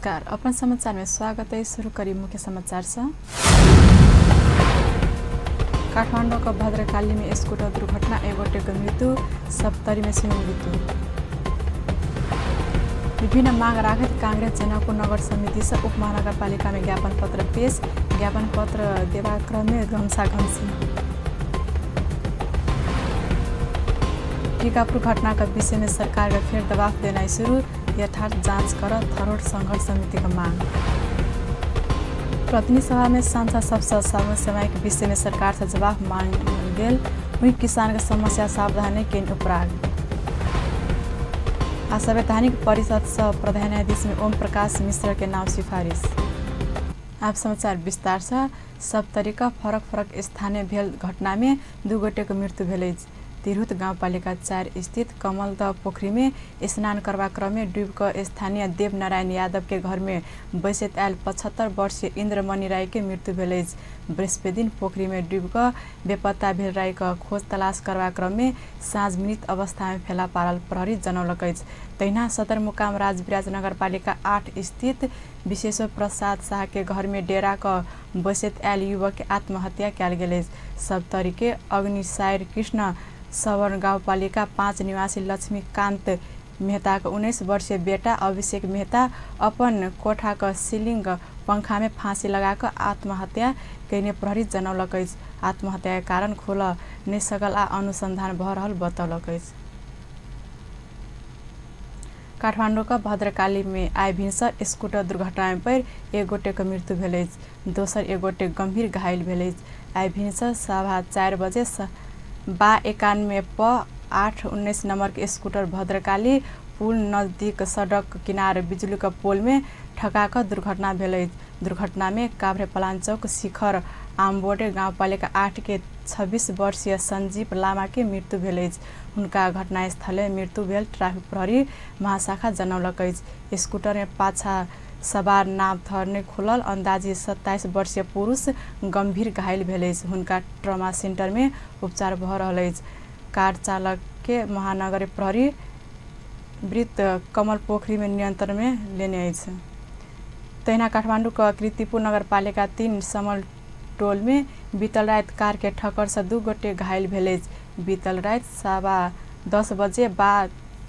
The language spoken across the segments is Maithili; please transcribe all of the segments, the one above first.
नमस्कार, अपन समाचार में स्वागत है। शुरू करी मुख्य समाचार से। काठमाडौँ का भद्रकाली में स्कूटर दुर्घटना, एक गोटे के मृत्यु, सप्तरी में सेहो मृत्यु। विभिन्न मांग राखैत कांग्रेस जनकपुर नगर समिति से उपमहानगरपालिका में ज्ञापन पत्र पेश। ज्ञापन पत्र देवा क्रम में घमसाघमसी। टीकापुर घटना का विषय में सरकार का फिर दबाव देना शुरू, यथार्थ जांच कर थरोट संघर्ष समिति का मांग। प्रतिनिधि सभा में सांसद सबसे समसामयिक विषय में सरकार से जवाब मांगल गेल। वहीं किसान के समस्या सावधानी के उपराग। आ संवैधानिक परिषद सह प्रधान न्यायाधीश में ओम प्रकाश मिश्र के नाम सिफारिश। आप समाचार विस्तार से। सप्तरी का फरक फरक स्थानीय भेल घटना में दू गोटे के मृत्यु भेल अछि। तिरहुत गाउँपालिका 4 स्थित कमलदह पोखरी में स्नान करबा क्रम में डूब कऽ स्थानीय देवनारायण यादव के घर में बैसैत आयल 75 वर्षीय इंद्रमणि राय के मृत्यु भेल अछि। बृहस्पति दिन पोखरी में डूब कऽ बेपत्ता भेल राय के खोज तलाश करबा क्रम में साँझ मृत अवस्था में फेला पारल प्रहरी जनौलक अछि। तहिना सदरमुकाम राजविराज नगरपालिका 8 स्थित विशेश्वर प्रसाद शाह के घर में डेरा कऽ बैसैत आयल युवक के आत्महत्या कयल गेल अछि। सप्तरी के अग्निसायर कृष्ण सवर्ण गाउँपालिका 5 निवासी लक्ष्मीकान्त मेहता के 19 वर्षीय बेटा अभिषेक मेहता अपन कोठा के सीलिंग पंखा में फांसी लगाकर आत्महत्या कयने प्रहरी जनौलक अछि। आत्महत्या के कारण खोलऽ नहि सकल आ अनुसंधान भऽ रहल बतौलक अछि। काठमाडौँ का भद्रकाली में आइ भिनसर स्कूटर दुर्घटना में पड़ि एक गोटे के मृत्यु भेल अछि, दोसर एक गोटे गंभीर घायल भेल अछि। आइ भिनसर 4:15 बजे बा 91 प 819 नंबर के स्कूटर भद्रकाली पुल नजदीक सड़क किनारे बिजली के पोल में ठका कऽ दुर्घटना भेल अछि। दुर्घटना में काभ्रे पलाञ्चोक शिखर आमबोडे गाउँपालिका 8 के 26 वर्षीय संजीव लामा के मृत्यु भेल अछि। हुनका घटनास्थले मृत्यु भेल ट्राफिक प्रहरी महाशाखा जनौलक अछि। स्कूटर में पाछा सवार नाम थर नहि खुलल अंदाजी 27 वर्षीय पुरुष गंभीर घायल भेल अछि। हुनका ट्रॉमा सेंटर में उपचार भऽ रहल अछि। कार चालक के महानगरीय प्रहरी वृत्त कमल पोखरी में नियंत्रण में लेने अछि। तहिना काठमाडौँ के कीर्तिपुर नगरपालिका 3 समल टोल में बीतल राति कार के ठक्कर से 2 गोटे घायल भेल अछि। बीतल राति 10:15 बजे बा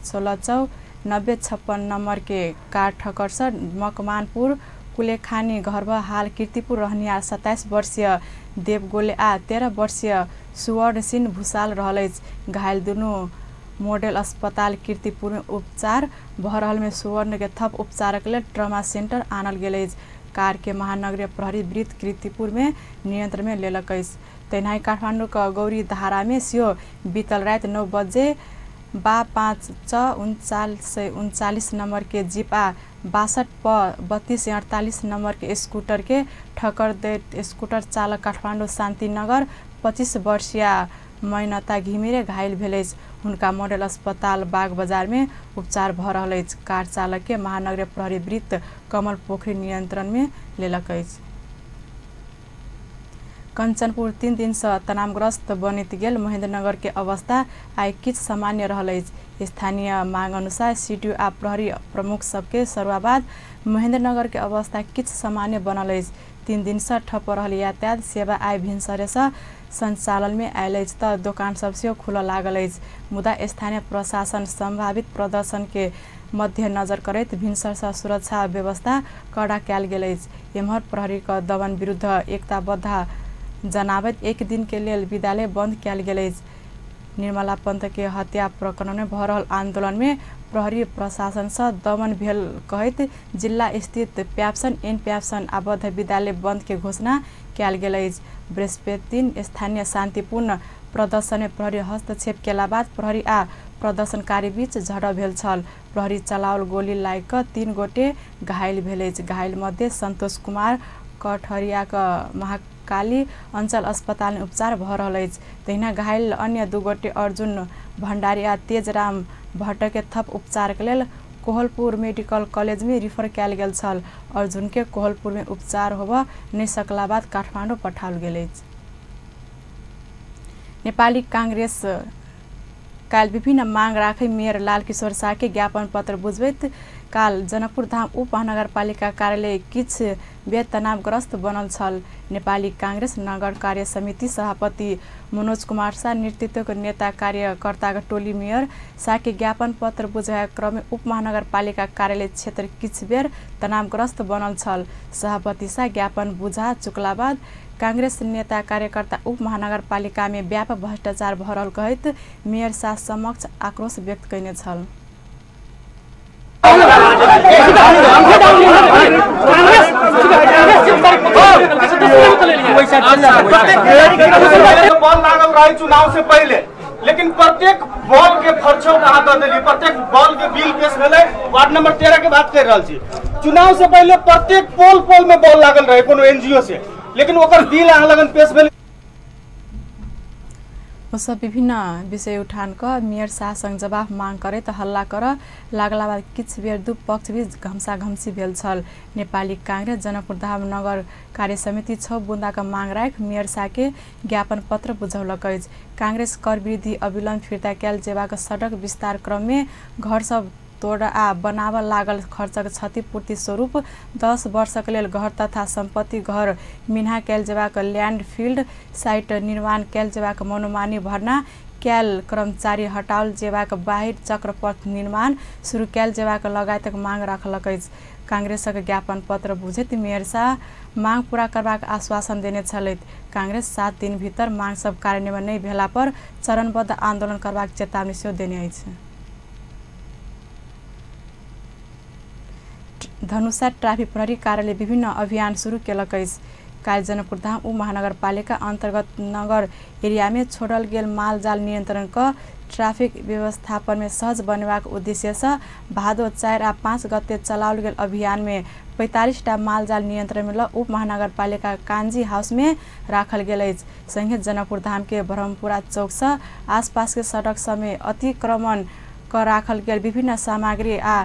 16 चौ 9056 नंबर के कार ठक्कर से मकवानपुर कुलेखानी घरवा हाल कीर्तिपुर रहनिहार 27 वर्षीय देवगोले आ 13 वर्षीय सुवर्ण सिंह भूषाल रहल अछि। घायल दुनू मोडल अस्पताल कीर्तिपुर में उपचार भऽ रहल में सुवर्ण के थप उपचारक लेल ट्रॉमा सेंटर आनल गेल अछि। कार के महानगरीय प्रहरी वृत्त कीर्तिपुर में नियंत्रण में लेलक अछि। तहिना काठमाडौँ के गौरी धारा में सेहो बीतल राति 9 बजे बा 5 च 3939 नंबर के जीप आ 62 प 3248 नंबर के स्कूटर के ठक्कर दैत स्कूटर चालक काठमाडौँ शान्तिनगर 25 वर्षीय मैनता घिमिरे घायल भेल अछि। हुनका मोडल अस्पताल बाग बजार में उपचार भऽ रहल अछि। कार चालक के महानगरीय प्रहरी वृत्त कमल पोखरी नियंत्रण में लेलक अछि। कंचनपुर 3 दिन से तनावग्रस्त बनैत गेल महेन्द्रनगर के अवस्था आइ किछु सामान्य रहल अछि। स्थानीय मांग अनुसार सीटीयू आ प्रहरी प्रमुख सबके सरुआ बाद महेन्द्रनगर के अवस्था किछु सामान्य बनल अछि। 3 दिन से ठप रहल यातायात सेवा आइ भिनसरे से संचालन में आयल अछि तऽ दोकान सब सेहो खुलऽ लागल अछि। मुदा स्थानीय प्रशासन संभावित प्रदर्शन के मध्यनजर करैत भिनसर से सुरक्षा व्यवस्था कड़ा कयल गेल अछि। एम्हर प्रहरी के दमन विरुद्ध एकताबद्ध जनाबैत एक दिन के लेल विद्यालय बंद कयल गेल अछि। निर्मला पंत के हत्या प्रकरण में भऽ रहल आंदोलन में प्रहरी प्रशासन से दमन भेल कहैत जिला स्थित प्याप्सन एन प्याप्सन आबद्ध विद्यालय बंद के घोषणा कयल गेल अछि। बृहस्पति दिन स्थानीय शांतिपूर्ण प्रदर्शन में प्रहरी हस्तक्षेप केला बाद प्रहरी आ प्रदर्शनकारी बीच झड़प भेल छल। प्रहरी चलाओल गोली लागि कऽ 3 गोटे घायल भेल अछि। घायल मध्ये संतोष कुमार कठरिया के महाकाली अंचल अस्पताल में उपचार भऽ रहल अछि। तहिना घायल अन्य 2 गोटे अर्जुन भंडारी आ तेजराम भट्ट के थप उपचार के लेल कोहलपुर मेडिकल कॉलेज में रिफर कयल गेल छल। अर्जुन के कोहलपुर में उपचार होबऽ नहि सकला बाद काठमाडौँ पठाओल गेल अछि। नेपाली कांग्रेस काल्हि विभिन्न मांग राखै मेयर लालकिशोर शाह के ज्ञापन पत्र बुझबैत काल जनकपुरधाम उपमहानगरपालिका कार्यालय किछ बेर तनावग्रस्त बनल छल। नेपाली कांग्रेस नगर कार्य समिति सभापति मनोज कुमार शाह नेतृत्वको नेता कार्यकर्ताको टोली मेयर शाहके ज्ञापन पत्र बुझाए क्रममे उपमहानगरपालिका कार्यालय क्षेत्र किछ बेर तनावग्रस्त बनल छल। सभापति शाह ज्ञापन बुझा चुकला बाद कांग्रेस नेता कार्यकर्ता उपमहानगरपालिकामे व्यापक भ्रष्टाचार भरल कहैत मेयर शाह समक्ष आक्रोश व्यक्त कयने छल। बॉल लागल रहे चुनाव से पहले, लेकिन प्रत्येक बॉल के खर्चो कहाँ दे दिली, प्रत्येक बॉल के बिल पेश भेलै। वार्ड नंबर 13 के बात कर रहल छी, चुनाव से पहले प्रत्येक पोल पोल में बॉल लागल रहे कोनो एनजीओ से, लेकिन ओकर बिल अहाँ लगन पेश भेलै। ओसब विभिन्न विषय उठान क मेयर शाह संग जवाफ मांग करैत हल्ला कर लागला बाद किछ बेर दू पक्ष बीच घमसाघमसी भेल छल। नेपाली कांग्रेस जनकपुरधाम नगर कार्य समिति 6 बुँदाक मांग राखि मेयर शाह के ज्ञापन पत्र बुझौलक अछि। कांग्रेस कर वृद्धि अविलम्ब फिर्ता कयल जेबाक, सडक विस्तार क्रममे घर सब तोड़ आ बनाबऽ लागल खर्चक क्षतिपूर्ति स्वरूप 10 वर्षक लेल घर तथा सम्पत्ति घर मिन्हा कयल जेबाक, ल्यान्ड फिल्ड साइट निर्माण कयल जेबाक, मनोमानी भर्ना कयल कर्मचारी हटाओल जेबाक, बाहिर चक्रपथ निर्माण सुरु कयल जेबाक लगायतक मांग राखलक अछि। कांग्रेसक ज्ञापन पत्र बुझैत मेयर शाह मांग पूरा करबाक आश्वासन देने छलथि। कांग्रेस 7 दिन भीतर मांग सब कार्यान्वयन नहि भेला पर चरणबद्ध आन्दोलन करबाक चेतावनी सेहो देने अछि। धनुषा ट्राफिक प्रहरी कार्यालय विभिन्न अभियान सुरु केलक अछि। काल्हि जनकपुरधाम उपमहानगरपालिका अन्तर्गत नगर एरियामे छोड़ल गेल मालजाल नियन्त्रण क ट्राफिक व्यवस्थापनमे सहज बनेबाक उद्देश्यसँ भादो 4 आ 5 गते चलाओल गेल अभियानमे 45 टा मालजाल नियन्त्रणमे ल उपमहानगरपालिका कान्जी हाउसमे राखल गेल अछि। सँगै जनकपुरधामके ब्रह्मपुरा चौकसँ आसपासके सडक सभमे अतिक्रमण क राखल गेल विभिन्न सामग्री आ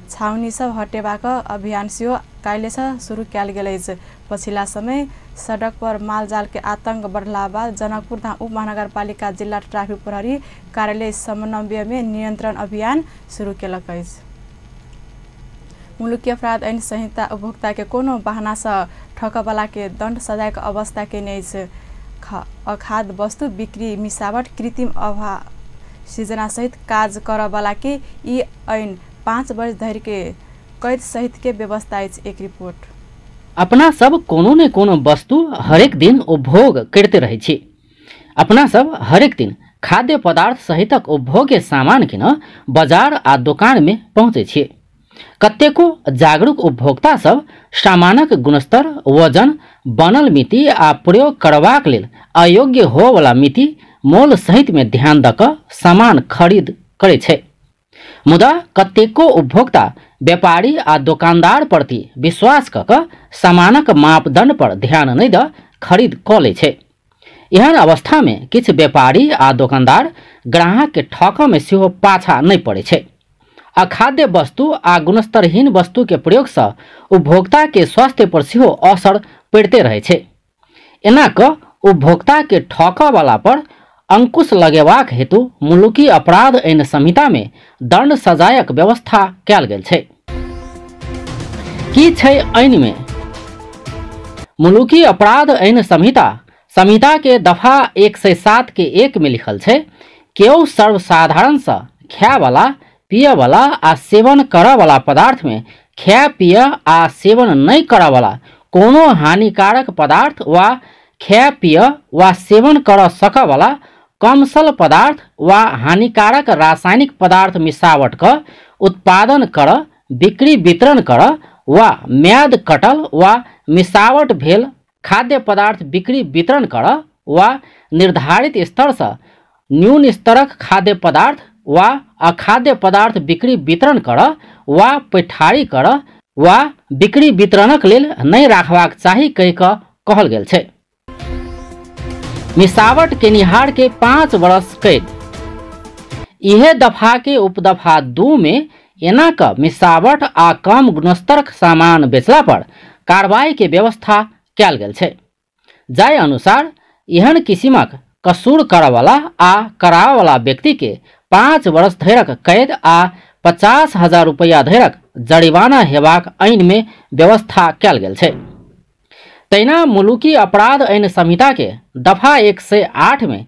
छाउनी सब हटेबाक अभियान सेहो काल्हिसँ सुरु कयल गेल अछि। पछिल्ला समय सडक पर मालजाल के आतंक बढ़ला बाद जनकपुरधाम उपमहानगरपालिका जिल्ला ट्राफिक प्रहरी कार्यालय समन्वयमे नियन्त्रण अभियान सुरु केलक अछि। मुलुकी अपराध ऐन संहिता उपभोक्ता के कोनो बहानासँ ठकबला के दण्ड सजायके अवस्था केने अछि। अखाद्य वस्तु बिक्री, मिसावट, कृत्रिम अभाव सृजना सहित काज करबला के ई ऐन 5 वर्ष धरि के कैद सहित के व्यवस्था अछि। एक रिपोर्ट। अपना सब कोनो ने कोनो वस्तु हरेक दिन उपभोग करते रहै छी। अपना सब हरेक दिन खाद्य पदार्थ सहितक उपभोग्य सामान किन बाजार आ दोकान में पहुँचै छी। कतेको जागरूक उपभोक्ता सब सामानक गुणस्तर, वजन, बनल मिति आ प्रयोग करबाक लेल अयोग्य होवला मिति मोल सहित में ध्यान दऽ कऽ सामान खरीद करै छै। मुदा कतेको उपभोक्ता व्यापारी आ दोकानदार प्रति विश्वास कऽ कऽ सामानक मापदंड पर ध्यान नहि दऽ खरीद कऽ लै छै। एहन अवस्था में किछु व्यापारी आ दोकानदार ग्राहक के ठकऽ में सेहो पाछा नहि पड़ै छै। अखाद्य वस्तु आ गुणस्तरहीन वस्तु के प्रयोग सँ उपभोक्ता के स्वास्थ्य पर सेहो असर पड़िते रहै छै। एना कऽ उपभोक्ता के ठकऽ वाला पर अंकुश लगेबाक हेतु मुलुकी अपराध ऐन संहिता में दंड सजायक व्यवस्था कयल गेल छै। की छै ऐन में? मुलुकी अपराध ऐन संहिता संहिता के दफा 107 के 1 में लिखल छै, केओ सर्वसाधारण सँ खायवला, पियवला आ सेवन करऽवला पदार्थ में खाय, पिय आ सेवन नहि करऽवला कोनो हानिकारक पदार्थ वा खाय, पिय वा सेवन करऽ सकऽवला कमसल पदार्थ वा हानिकारक रासायनिक पदार्थ मिसावट क उत्पादन कर, बिक्री वितरण कर वा म्याद कटल वा मिसावट भेल खाद्य पदार्थ बिक्री वितरण कर वा निर्धारित स्तरसँ न्यून स्तरक खाद्य पदार्थ वा अखाद्य पदार्थ बिक्री वितरण कर वा पैठारी कर वा बिक्री वितरणक लेल नहि राखबाक चाही कहि कऽ कहल गेल छै। मिसावट केनिहार के 5 वर्ष कैद। इहे दफा के उपदफा 2 में एना क मिसावट आ कम गुणस्तरक सामान बेचला पर कार्रवाई के व्यवस्था कयल गेल छै। जाहि अनुसार एहन किसिमक कसूर करऽवला आ कराबऽवला व्यक्ति के 5 वर्ष धरिक कैद आ 50,000 रुपैया धरिक जरिमाना हेबाक ऐन में व्यवस्था कयल गेल छै। तहिना मुलुकी अपराध ऐन संहिता के दफा 108 में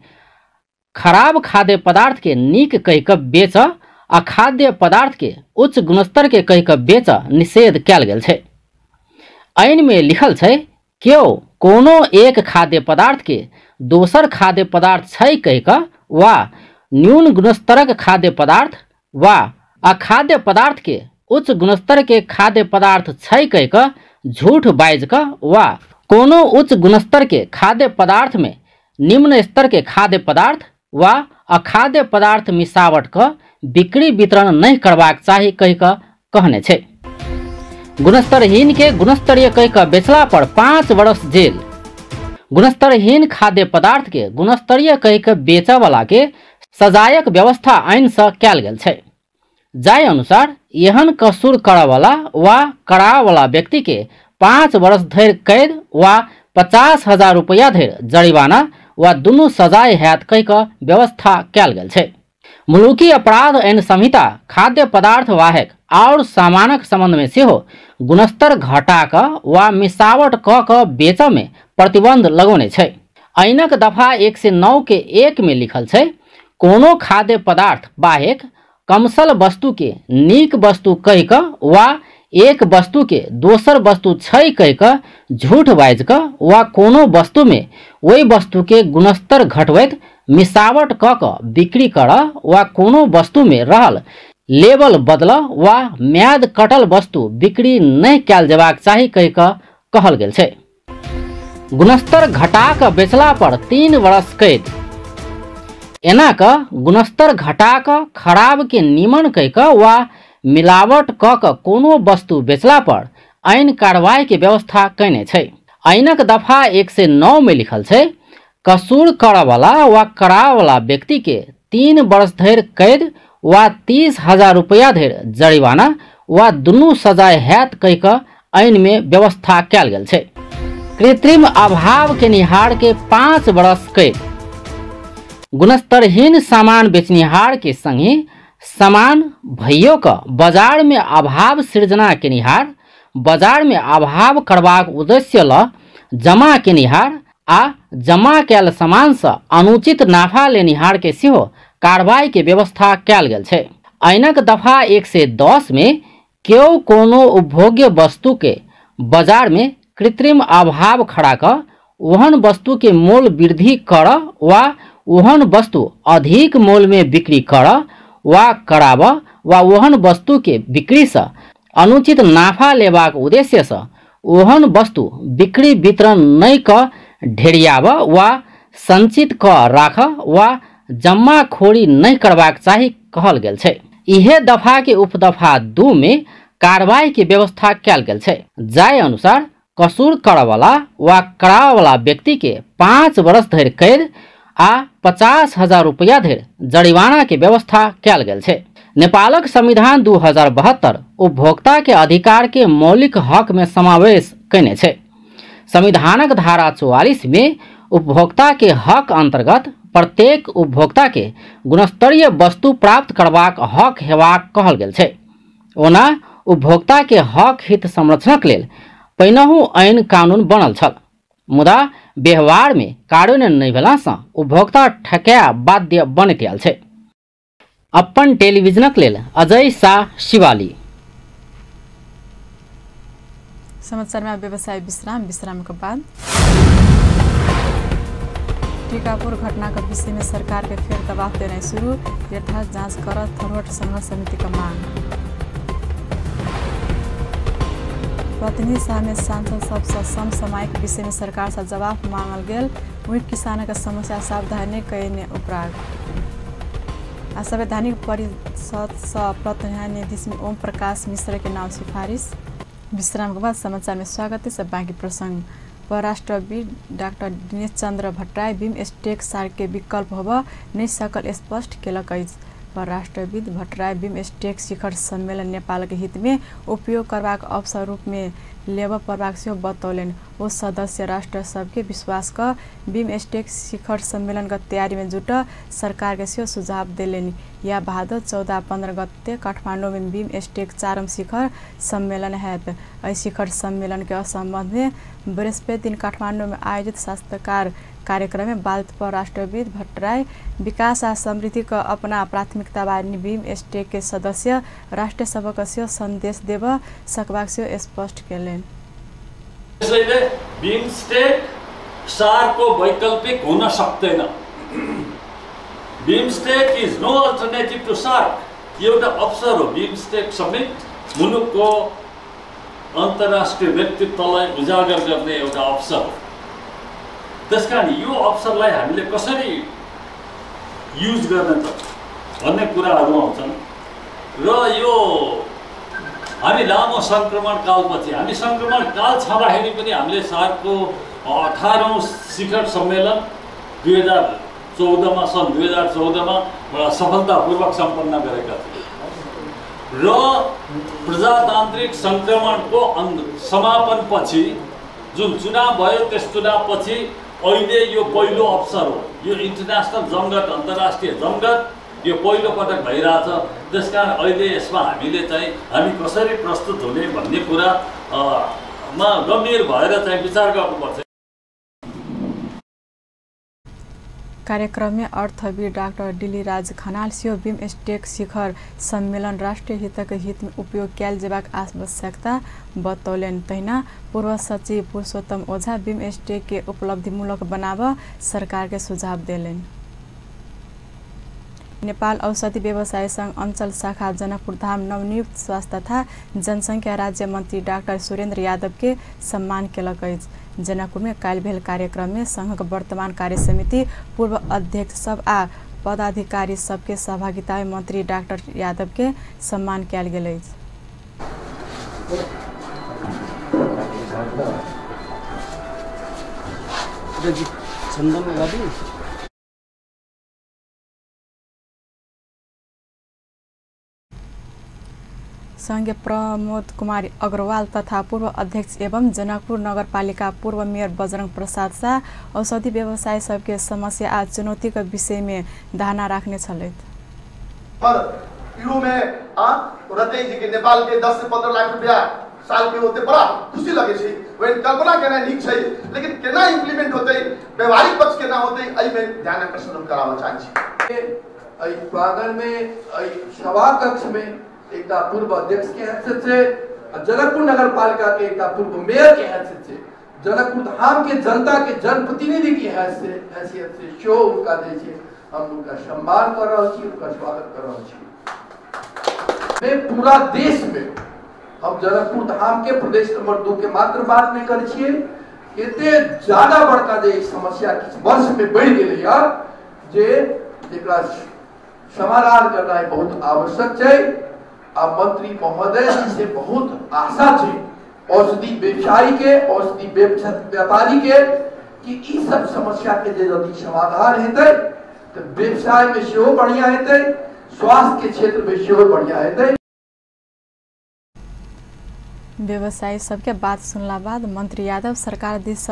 खराब खाद्य पदार्थ के नीक कहि कऽ बेच आ खाद्य पदार्थ के उच्च गुणस्तर के कहि कऽ बेच निषेध कयल गेल छै। ऐन में लिखल छै केओ कोनो एक खाद्य पदार्थ के दोसर खाद्य पदार्थ छै कहि कऽ वा न्यून गुणस्तरक खाद्य पदार्थ वा अखाद्य पदार्थ के उच्च गुणस्तर के खाद्य पदार्थ छै कहि कऽ झूठ बाजि कऽ वा कोनो उच्च गुणस्तर के खाद्य पदार्थ में निम्न स्तर के खाद्य पदार्थ वा अखाद्य पदार्थ मिसावट कऽ बिक्री वितरण नहि करबाक चाही कहि कऽ कहने छै। गुणस्तरहीन के गुणस्तरीय कहि कऽ बेचला पर 5 वर्ष जेल। गुणस्तरहीन खाद्य पदार्थ के गुणस्तरीय कहि कऽ बेचऽ वाला के सजायक व्यवस्था ऐन सँ कयल गेल छै। जाहि अनुसार एहन कसूर करऽवला वा करावला व्यक्ति के 5 वर्ष धरि कैद वा 50,000 रुपैया धरि जरिमाना वा दुनू सजाय हैत कहि कऽ व्यवस्था कयल गेल छै। मुलुकी अपराध ऐन संहिता खाद्य पदार्थ वाहक आओर सामानक संबंध में सेहो गुणस्तर घटा कऽ वा मिसावट कऽ कऽ बेचऽ में प्रतिबंध लगौने छै। ऐनक दफा 109 के 1 में लिखल छै कोनो खाद्य पदार्थ बाहेक कमसल वस्तु के नीक वस्तु कहि कऽ वा एक वस्तु के दोसर वस्तु छै कहि कऽ झूठ बाजि कऽ वा कोनो वस्तु में ओहि वस्तु के गुणस्तर घटबैत मिसावट कऽ कऽ बिक्री करऽ वा कोनो वस्तु में रहल लेबल बदल वा म्याद कटल वस्तु बिक्री नहि कयल जेबाक चाही कहि कऽ कहल गेल छै। गुणस्तर घटा कऽ बेचला पर 3 वर्ष कैद। एना कऽ गुणस्तर घटा कऽ खराब के नीमन कहि कऽ वा मिलावट कऽ कऽ कोनो वस्तु बेचला पर ऐन कार्रवाई के व्यवस्था कयने छै। ऐनक दफा 109 में लिखल छै कसूर करऽवला वा करावला व्यक्ति के 3 वर्ष धरि कैद वा 30,000 रुपैया धरि जरिमाना वा दुनू सजाय हैत कहि कऽ ऐन में व्यवस्था कयल गेल छै। कृत्रिम अभाव केनिहार के 5 वर्ष कैद। गुणस्तरहीन सामान बेचनिहार के संगे सामान भइयो कऽ बाजार में अभाव सृजना केनिहार, बाजार में अभाव करबाक उद्देश्य लऽ जमा केनिहार आ जमा कयल सामान सँ अनुचित नाफा लेनिहार के सेहो कार्रवाई के व्यवस्था कयल गेल छै। ऐनक दफा 110 में केओ कोनो उपभोग्य वस्तु के बाजार में कृत्रिम अभाव खड़ा कऽ ओहन वस्तु के मोल वृद्धि करऽ वा ओहन वस्तु अधिक मोल में बिक्री करऽ वा कराबऽ वा ओहन वस्तु के बिक्री सँ अनुचित नाफा लेबाक उद्देश्य सँ ओहन वस्तु बिक्री वितरण नहि कऽ ढेरियाबऽ वा संचित कऽ राखऽ वा जमाखोरी नहि करबाक चाही कहल गेल छै। इहे दफा के उपदफा 2 में कार्रवाई के व्यवस्था कयल गेल छै। जाहि अनुसार कसूर करऽवला वा करावला व्यक्ति के 5 वर्ष धरि कैद आ 50,000 रुपैया धरि जरिमाना के व्यवस्था कयल गेल छै। नेपालक संविधान 2072 उपभोक्ता के अधिकार के मौलिक हक में समावेश कयने छै। संविधानक धारा 44 में उपभोक्ता के हक अंतर्गत प्रत्येक उपभोक्ता के गुणस्तरीय वस्तु प्राप्त करबाक हक हेबाक कहल गेल छै। ओना उपभोक्ता के हक हित संरक्षणक लेल पहिनहु ऐन कानून बनल छल, मुदा व्यवहार में कार्यान्वयन नहि भेलासँ उपभोक्ता ठकाय बाध्य बनैत आयल छै। अपन टेलीविजनक लेल अजय शाह, शिवाली। समाचार में व्यवसाय विश्राम। विश्राम के बाद टीकापुर घटना के विषय में सरकार के फेर दबाव देना शुरू, यथार्थ जांच कर थरोट संघर्ष समिति का मांग। प्रतिनिधि सभा में सांसद सबसे समसामयिक विषय में सरकार से जवाब मांगल गेल, वहीं किसान के समस्या सावधानी कयने उपराग। आ संवैधानिक परिषद से प्रधान न्यायाधीश में ओम प्रकाश मिश्र के नाम सिफारिश। विश्राम के बाद समाचार में स्वागत है। सब बाकी प्रसंग। परराष्ट्रविद doctor Dinesh Chandra Bhattarai BIMSTEC SAARC के विकल्प होब नहि सकल स्पष्ट केलक अछि। परराष्ट्रविद भट्टराई बिमस्टेक शिखर सम्मेलन नेपाल के हित में उपयोग करबाक अवसर रूप में लेबऽ पड़बाक सेहो बतौलनि। ओ सदस्य राष्ट्र सबके विश्वास क बिमस्टेक शिखर सम्मेलन के तैयारी में जुट सरकार के सेहो सुझाव देलनि। या भादो 14-15 गते काठमाडौँ में बिमस्टेक चारम शिखर सम्मेलन हैत। एहि शिखर सम्मेलन के संबंध में बृहस्पति दिन काठमाडौँ में आयोजित साक्षात्कार कार्यक्रम में बात पर राष्ट्रविद भट्टराई विकास आ समृद्धि का अपना प्राथमिकता बारे बिमस्टेक के सदस्य राष्ट्र सबक सेहो संदेश देब सकबाक सेहो स्पष्ट केलनि। त्यसैले बिमस्टेक सार्कको वैकल्पिक हुन सक्दैन। BIMSTEC is no alternative to SAARC. यो एउटा अवसर हो। बिमस्टेक समिट मुलुकको अन्तर्राष्ट्रिय व्यक्तित्वलाई उजागर गर्ने एउटा अवसर हो। त्यसकारण यो अवसरलाई हामीले कसरी युज गर्ने त भन्ने कुराहरू आउँछन् र यो हामी लामो सङ्क्रमण कालपछि, हामी सङ्क्रमण काल छँदाखेरि पनि हामीले सार्कको 18औं शिखर सम्मेलन 2014मा सन् 2014मा बडा सफलतापूर्वक सम्पन्न गरेका थियौँ र प्रजातान्त्रिक सङ्क्रमणको समापनपछि जुन चुनाव भयो त्यस चुनावपछि अहिले यो पहिलो अवसर हो। यो इन्टरनेसनल जमघट, अन्तर्राष्ट्रिय जमघट यो पहिलो पटक भइरहेछ। त्यसकारण अहिले यसमा हामीले चाहिँ हामी कसरी प्रस्तुत हुने भन्ने कुरा मा गम्भीर भएर चाहिँ विचार गर्नुपर्छ। कार्यक्रम में अर्थवीर डाक्टर डिलीराज खनाल सेहो बिमस्टेक शिखर सम्मेलन राष्ट्रिय हितक हित में उपयोग कयल जेबाक आवश्यकता बतौलनि। तहिना पूर्व सचिव पुरुषोत्तम ओझा बिमस्टेक के उपलब्धिमूलक बनाब सरकार के सुझाव देलनि। नेपाल औषधि व्यवसाय संघ अंचल शाखा जनकपुरधाम नवनियुक्त स्वास्थ्य तथा जनसंख्या राज्य मंत्री डाक्टर सुरेन्द्र यादव के सम्मान केलक अछि। जनकपुर में काल्हि भेल कार्यक्रम में संघक वर्तमान कार्य समिति पूर्व अध्यक्ष सब आ पदाधिकारी सबके सहभागिता में मंत्री डाक्टर यादव के सम्मान कयल गेल अछि। संघ प्रमोद कुमार अग्रवाल तथा पूर्व अध्यक्ष एवं जनकपुर नगरपालिका पूर्व मेयर बजरंग प्रसाद शाह औषधि व्यवसाय सबके समस्या आ चुनौती के विषय में धारणा राखने छलथि। पर you में रहते जी के नेपाल के 10 से 15 लाख रुपया साल के होते बड़ा खुशी लगे छै। वह कल्पना केना नीक छै, लेकिन केना इम्प्लीमेंट होते, व्यवहारिक पक्ष केना होते, एहि में ध्यान आकर्षण कराबऽ चाहै छी। एहि प्रांगण में, एहि सभा कक्ष में एकटा पूर्व अध्यक्ष के हैसियत से, जनकपुर नगर पालिका के एकटा पूर्व मेयर के हैसियत से, जनकपुर धाम के जनता के जनप्रतिनिधि की हैसियत से शो उनका दै छै। हम उनका सम्मान कर रहल छी, उनका स्वागत कर रहल छी। मैं पूरा देश में हम जनकपुर धाम के प्रदेश नंबर 2 के मात्र बात नहीं करै छियै। एते ज्यादा बड़का जे समस्या किछु वर्ष में बढ़ि गेलैया जे जेकरा समाधान करनाइ बहुत आवश्यक छै। आ मंत्री महोदय जी से बहुत आशा छै औषधि व्यवसायी के, औषधि व्यापारी के कि ई सब समस्या के जे यदि समाधान हेतै तो व्यवसाय में सेहो बढ़िया हेतै, स्वास्थ्य के क्षेत्र में सेहो बढ़िया हेतै। व्यवसायी सबके बात सुनला बाद मंत्री यादव सरकार दिस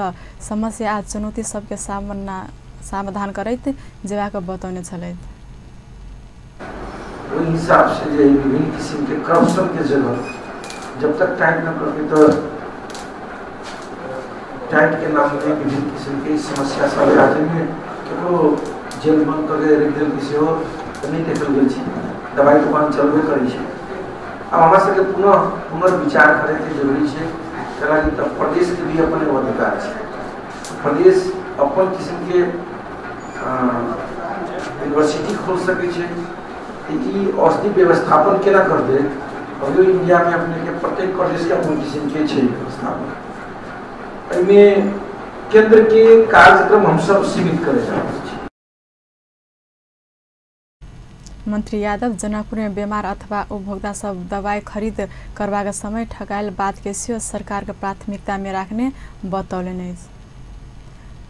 समस्या आ चुनौती सबके समाधान करैत जेबाक बतौने छलथि। ओहि हिसाब से जे विभिन्न किस्म के करप्शन के जगह जब तक टाइट न करते तो टाइट के नाम में विभिन्न किस्म के समस्या सब राज्य में ककरो जेल बंद करके रखि देलकै सेहो नहि देखल गेल छै। दवाइ दुकान चलबे करै छै। आब हमरा सबके पुनः पुनर्विचार करैके जरूरी छै, कैलाकि तऽ प्रदेशके भी अपन एगो अधिकार छै। प्रदेश अपन किस्मके यूनिवर्सिटी खोल सकै छै। ई औषधि व्यवस्थापन केना करतै? अभियो इंडियामे अपने के प्रत्येक प्रदेश के अपन किस्मके छै व्यवस्थापन। एहिमे केंद्र के कार्यक्रम हमसब सीमित करे जा रहल छी। मंत्री यादव जनकपुर में बीमार अथवा उपभोक्ता सब दवाई खरीद करबाक समय ठकायल बात के सेहो सरकार के प्राथमिकता में राखने बतौलनि अछि।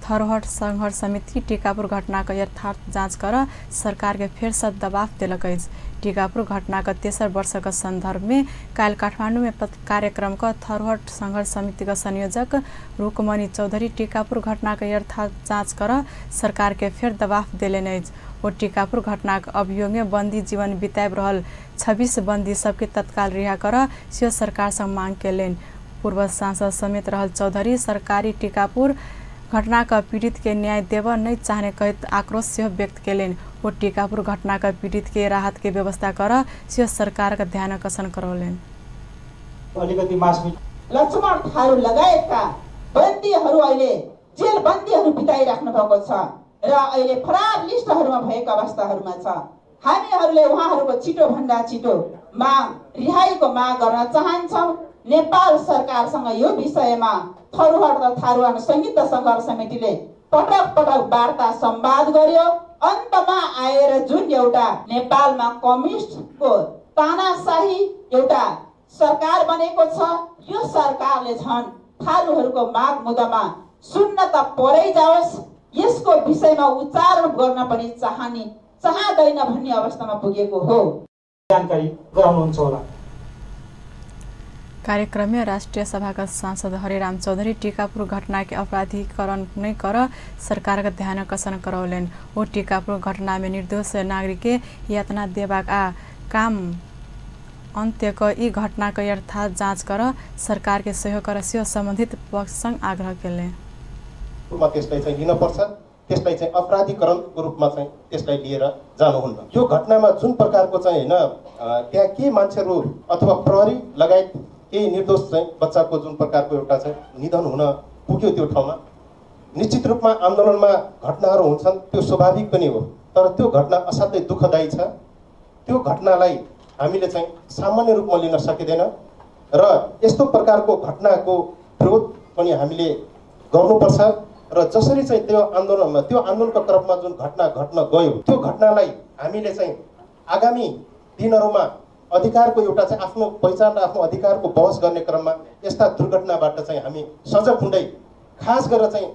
थरोहट संघर्ष समिति टीकापुर घटनाक यथार्थ जाँच कर सरकार के फेर से दबाव देलक अछि। टीकापुर घटनाक तेसर वर्षक संदर्भ में काल्हि काठमांडू में कार्यक्रम क थरोहट संघर्ष समिति के संयोजक रुकमणि चौधरी टीकापुर घटनाक यथार्थ जाँच कर सरकार के फेर दबाव देलनि अछि। ओ टीकापुर घटनाक अभियोग में बंदी जीवन बिताबि रहल 26 बंदी सबके तत्काल रिहा कर सेहो सरकार सँ मांग केलनि। पूर्व सांसद समेत रहल चौधरी सरकारी टीकापुर घटनाक पीड़ित के न्याय देबऽ नहि चाहने कहैत आक्रोश सेहो व्यक्त केलनि। ओ टीकापुर घटनाक पीड़ित के राहत के व्यवस्था कर सेहो सरकारक ध्यान आकर्षण करौलनि। अलिकति मास लक्ष्मण थारू लगायतका बन्दीहरू अहिले जेल बन्दीहरू बिताइराख्नु भएको छ र अहिले फरार लिस्टहरूमा भएको अवस्थाहरूमा छ। हामीहरूले उहाँहरूको छिटो भन्दा छिटो माग रिहाईको माग गर्न चाहन्छौँ। नेपाल सरकारसँग यो विषयमा थरूहट र थारूहान संयुक्त सङ्घर्ष समितिले पटक पटक वार्ता संवाद गर्यो। अन्तमा आएर जुन एउटा नेपालमा कम्युनिस्टको तानाशाही एउटा सरकार बनेको छ, यो सरकारले झन् थारूहरूको माग मुद्दामा सुन्न त परै जाओस्, यसको विषयमा उच्चारण गर्न पनि चाहँदैन भन्ने अवस्थामा पुगेको हो। जानकारी गराउनुहुन्छ होला। कार्यक्रम में राष्ट्रिय सभा का सांसद हरिराम चौधरी टीकापुर घटना के अपराधीकरण नहीं कर सरकार का ध्यान आकर्षण करौलनि। ओ टीकापुर घटना में निर्दोष नागरिक के यातना देबाक आ काम अंत्य क ई घटना के यथार्थ जाँच कर सरकार के सहयोग कर सेहो संबंधित पक्ष संग आग्रह केलनि। त्यसलाई चाहिँ लिनुपर्छ, त्यसलाई चाहिँ अपराधीकरणको रूपमा चाहिँ त्यसलाई लिएर जानुहुन्न। यो घटनामा जुन प्रकारको चाहिँ हैन त्यहाँ के मान्छेहरू अथवा प्रहरी लगायत केही निर्दोष चाहिँ बच्चाको जुन प्रकारको एउटा चाहिँ निधन हुन पुग्यो त्यो ठाउँमा, निश्चित रूपमा आन्दोलनमा घटनाहरू हुन्छन्, त्यो स्वाभाविक पनि हो, तर त्यो घटना असाध्यै दुःखदायी छ। त्यो घटनालाई हामीले चाहिँ सामान्य रूपमा लिन सकिँदैन र यस्तो प्रकारको घटनाको विरोध पनि हामीले गर्नुपर्छ। र जसरी चाहिँ त्यो आन्दोलनमा त्यो आन्दोलनको क्रममा जुन घटना घट्न गयो त्यो घटनालाई हामीले चाहिँ आगामी दिनहरूमा अधिकारको एउटा चाहिँ आफ्नो पहिचान र आफ्नो अधिकारको बहस गर्ने क्रममा यस्ता दुर्घटनाबाट चाहिँ हामी सजग हुँदै खास गरेर चाहिँ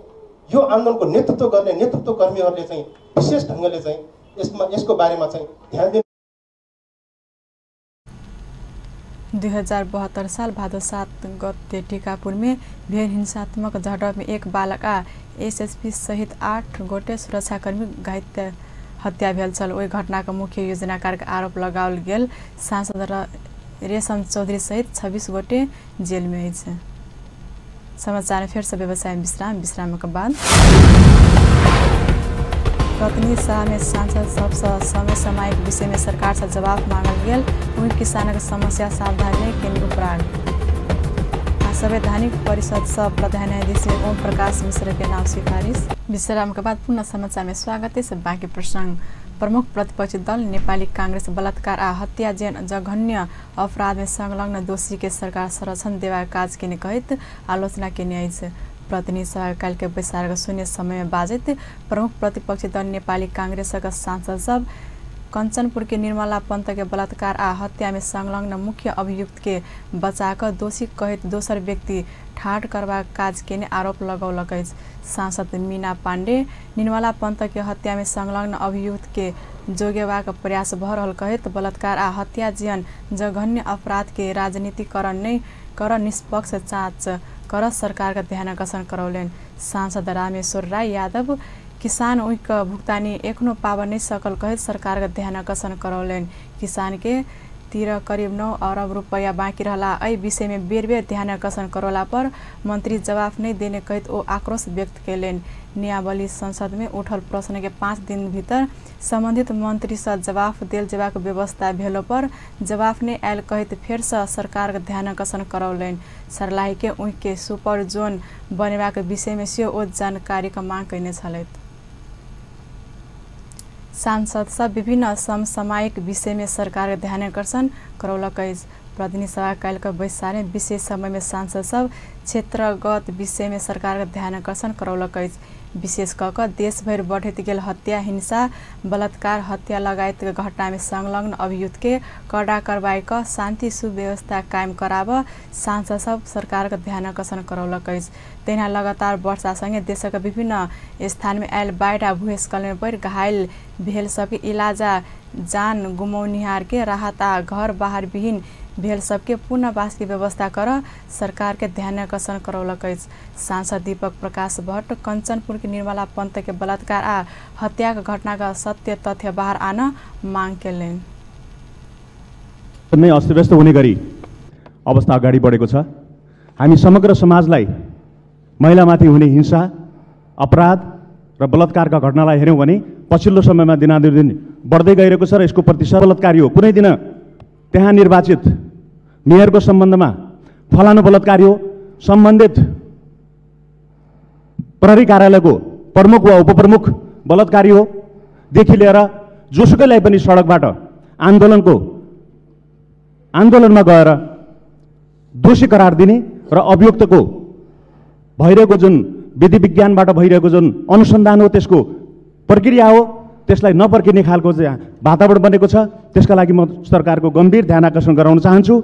यो आन्दोलनको नेतृत्व गर्ने नेतृत्वकर्मीहरूले चाहिँ विशेष ढङ्गले चाहिँ यसमा यसको बारेमा चाहिँ ध्यान दिनु। 2072 साल भादो 7 गते टीकापुर में भेल हिंसात्मक झड़प में एक बालक आ एसएसपी सहित 8 गोटे सुरक्षाकर्मी घायल हत्या भेल छल। ओहि घटनाक मुख्य योजनाकार के आरोप लगाओल गेल सांसद रेशम चौधरी सहित 26 गोटे जेल में अछि। समाचार फेर से व्यवसाय विश्राम, विश्रामक बाद प्रतिनिधि सभा में सांसद सबसँ समय सामयिक विषय में सरकार से जवाब मांगल गेल। वहीं किसानक समस्या सावधान नहि केने उपराग आ संवैधानिक परिषद सँ प्रधान न्यायाधीश ओम प्रकाश मिश्र के नाम सिफारिश। विश्राम के बाद पुनः समाचार में स्वागत है। बाँकी प्रसंग प्रमुख प्रतिपक्षी दल नेपाली कांग्रेस बलात्कार आ हत्या जेन जघन्य अपराध में संलग्न दोषी के सरकार संरक्षण देबाक काज केने कहैत आलोचना केने अछि। प्रतिनिधि सभा काल्हिके बैसारक शून्य समय में बाजैत प्रमुख प्रतिपक्षी दल नेपाली कांग्रेसक सांसद सब कंचनपुर के निर्मला पंत के बलात्कार आ हत्या में संलग्न मुख्य अभियुक्त के बचाकऽ दोषी कहैत दोसर व्यक्ति ठाढ़ करबाक काज केने आरोप लगौलक अछि। सांसद मीना पांडे निर्मला पंत के हत्या में संलग्न अभियुक्त के जोगेबाक प्रयास भऽ रहल कहैत बलात्कार आ हत्या जेहन जघन्य अपराध के राजनीतिकरण नहि कर निष्पक्ष जाँच कर सरकार का ध्यान आकर्षण करौलनि। सांसद रामेश्वर राय यादव किसान उइक भुक्तानी एखनो पाब नहि सकल कहैत सरकार का ध्यान आकर्षण करौलनि। किसान के तिर करीब 9 अरब रुपैयाँ बाँकी रहला एहि विषय में बेर बेर ध्यान आकर्षण करौला पर मंत्री जवाफ नहि देने कहैत ओ आक्रोश व्यक्त केलनि। नियावली संसद में उठल प्रश्न के 5 दिन भीतर संबंधित मंत्री सँ जवाफ देल जेबाक व्यवस्था भेलो पर जवाफ नहि आयल कहैत फेर सँ सरकार के ध्यान आकर्षण करौलनि। सर्लाही के उइक के सुपर जोन बनेबाक विषय में सेहो ओ जानकारीक मांग कयने छलथि। सांसद सब विभिन्न समसामयिक विषय में सरकार के ध्यान आकर्षण करौलक अछि। प्रतिनिधि सभा काल्हिक बैसार में विशेष समय में सांसद सब क्षेत्रगत विषय में सरकार के ध्यान आकर्षण करौलक अछि। विशेष क क देशभरि बढ़ैत गेल हत्या, हिंसा, बलात्कार, हत्या लगायत घटना में संलग्न अभियुक्त के कड़ा कार्रवाई क शांति सुव्यवस्था कायम कराब सांसद सब सरकारक ध्यानाकर्षण करौलक अछि। तहिना लगातार वर्षा सँगे देशक विभिन्न स्थान में आयल बाढ़ि आ भूस्खलन में पड़ि घायल भेल सबके इलाज आ जान गुमौनिहार के राहत आ घर बाहर विहीन भेल सबके पुनर्वास के व्यवस्था कर सरकार के ध्यानाकर्षण करौलक अछि। सांसद दीपक प्रकाश भट्ट कंचनपुर के निर्मला पंत के बलात्कार आ हत्या के घटना का सत्य तथ्य बाहर आन मांग केलनि। नै अस्तव्यस्त हुने गरी अवस्था अगाडि बढेको छ। हामी समग्र समाजलाई महिलामाथि हुने हिंसा, अपराध र बलात्कारका घटनालाई हेऱ्यौँ भने पछिल्लो समयमा दिनादिन बढ्दै गइरहेको छ र यसको प्रतिशत बलात्कारी हो। कुनै दिन त्यहाँ निर्वाचित मेयरको सम्बन्धमा फलानु बलात्कारी हो, सम्बन्धित प्रहरी कार्यालयको प्रमुख वा उपप्रमुख बलात्कारी हो देखि लिएर जोसुकैलाई पनि सडकबाट आन्दोलनमा गएर दोषी करार दिने र अभियुक्तको भइरहेको जुन विधि विज्ञानबाट भइरहेको जुन अनुसन्धान हो, त्यसको प्रक्रिया हो, त्यसलाई नपर्खिने खालको चाहिँ वातावरण बनेको छ। त्यसका लागि म सरकारको गम्भीर ध्यान आकर्षण गराउन चाहन्छु।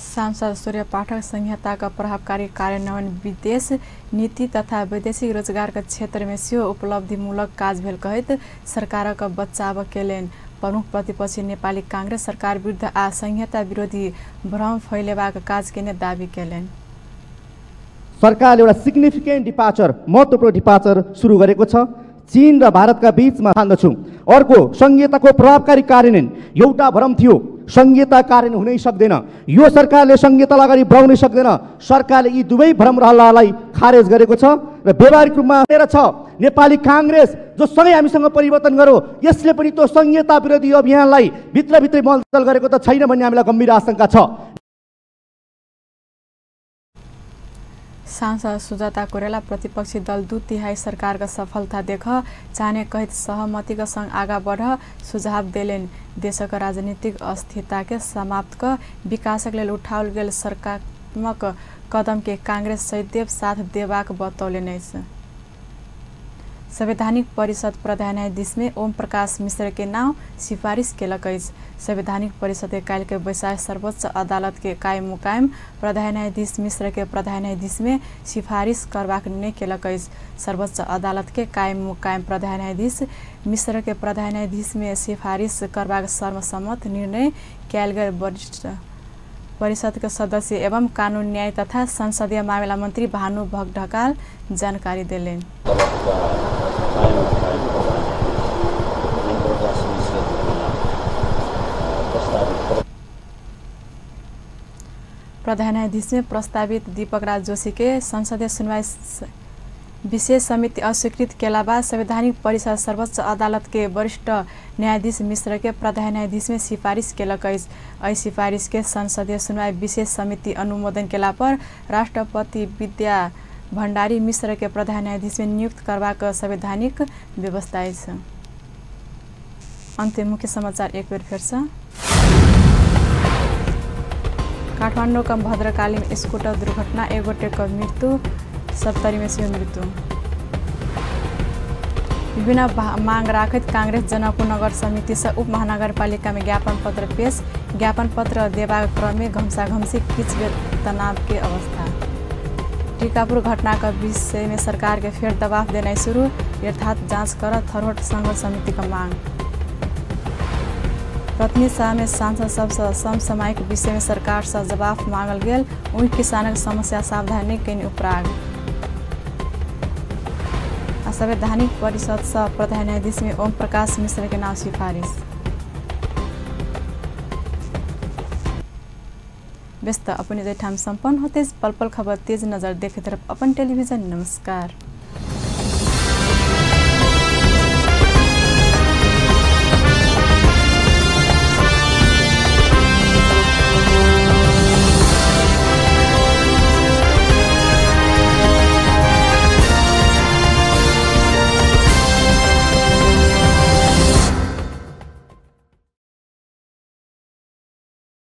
सांसद सूर्य पाठक संहिताका प्रभावकारी कार्यान्वयन, विदेश नीति तथा वैदेशिक रोजगारक क्षेत्र में सेहो उपलब्धिमूलक काज भेल कहैत सरकारक बचाव केलनि। प्रमुख प्रतिपक्षी नेपाली कांग्रेस सरकार विरुद्ध आ संहिता विरोधी भ्रम फैलेबाक काज केने दावी केलनि। सरकारले एउटा सिग्निफिकेन्ट डिपार्चर, महत्त्वपूर्ण डिपार्चर सुरु गरेको छ चीन र भारतका बीचमा ठान्दछु। अर्को संहिताको प्रभावकारी कार्यान्वयन, एउटा भ्रम थियो संहिता कार्यान्वयन हुनै सक्दैन, यो सरकारले संहितालाई अगाडि बढाउनै सक्दैन। सरकारले यी दुवै भ्रम रहलालाई खारेज गरेको छ र व्यवहारिक रूपमा छ। नेपाली काङ्ग्रेस जो सँगै हामीसँग परिवर्तन गरो, यसले पनि त्यो संहिता विरोधी अभियानलाई भित्रभित्रै मलजल गरेको त छैन भन्ने हामीलाई गम्भीर आशंका छ। सांसद सुजाता कोइराला प्रतिपक्षी दल 2/3 सरकारका सफलता देख चाहने कहैत सहमतिका संग आगा बढ़ सुझाव देलनि। देशक राजनीतिक अस्थिरता के समाप्त क विकासक लेल उठाओल गेल सकारात्मक कदम के कांग्रेस सदैव साथ देबाक बतौलनि अछि। संवैधानिक परिषद प्रधान न्यायाधीश में ओम प्रकाश मिश्र के नाम सिफारिश केलक अछि। संवैधानिक परिषद के काल्हि के बैसार सर्वोच्च अदालत के कायम मुकायम प्रधान न्यायाधीश मिश्र के प्रधान न्यायाधीश में सिफारिश करबाक निर्णय केलक अछि। सर्वोच्च अदालत के कायम मुकायम प्रधान न्यायाधीश मिश्र के प्रधान न्यायाधीश में सिफारिश करबाक सर्वसम्मत निर्णय कयल गेल। वरिष्ठ परिषद के सदस्य एवं कानून न्याय तथा संसदीय मामिला मंत्री भानु भक्त ढकाल जानकारी देलनि। प्रधान न्यायाधीश में प्रस्तावित दीपक राज जोशी के संसदीय सुनवाई विशेष समिति अस्वीकृत केला बाद संवैधानिक परिषद सर्वोच्च अदालत के वरिष्ठ न्यायाधीश मिश्र के प्रधान न्यायाधीश में सिफारिश केलक अछि। एहि सिफारिश के संसदीय सुनवाई विशेष समिति अनुमोदन केला पर राष्ट्रपति विद्या भंडारी मिश्र के प्रधान न्यायाधीश में नियुक्त करबाक संवैधानिक व्यवस्था अछि। अन्त्य मुख्य समाचार एक बेर फेर से। काठमाडौँका भद्रकालीमा स्कूटर दुर्घटना, एक गोटेको मृत्यु, सप्तरीमा सेहो मृत्यु। विभिन्न मांग राखैत कांग्रेस जनकपुर नगर समिति से उप महानगरपालिका में ज्ञापन पत्र पेश। ज्ञापन पत्र देबाक क्रम में घमसाघमसी, किछ बेर तनाव के अवस्था। टीकापुर घटना का विषय में सरकार के फेर दबाव देनाइ शुरू, यथार्थ जांच कर थरहोट संघर्ष समिति का मांग। प्रतिनिधि सभा में सांसद सबसँ समसामयिक विषय में सरकार से जवाब मांगल गेल। ओहि किसानक समस्या सावधानी केने उपराग। आ संवैधानिक परिषद से प्रधान न्यायाधीश में ओम प्रकाश मिश्र के नाम सिफारिश। व्यस्त अपने ठाम सम्पन्न होते पल पल खबर तेज नजर देखते अपन टेलीविजन। नमस्कार।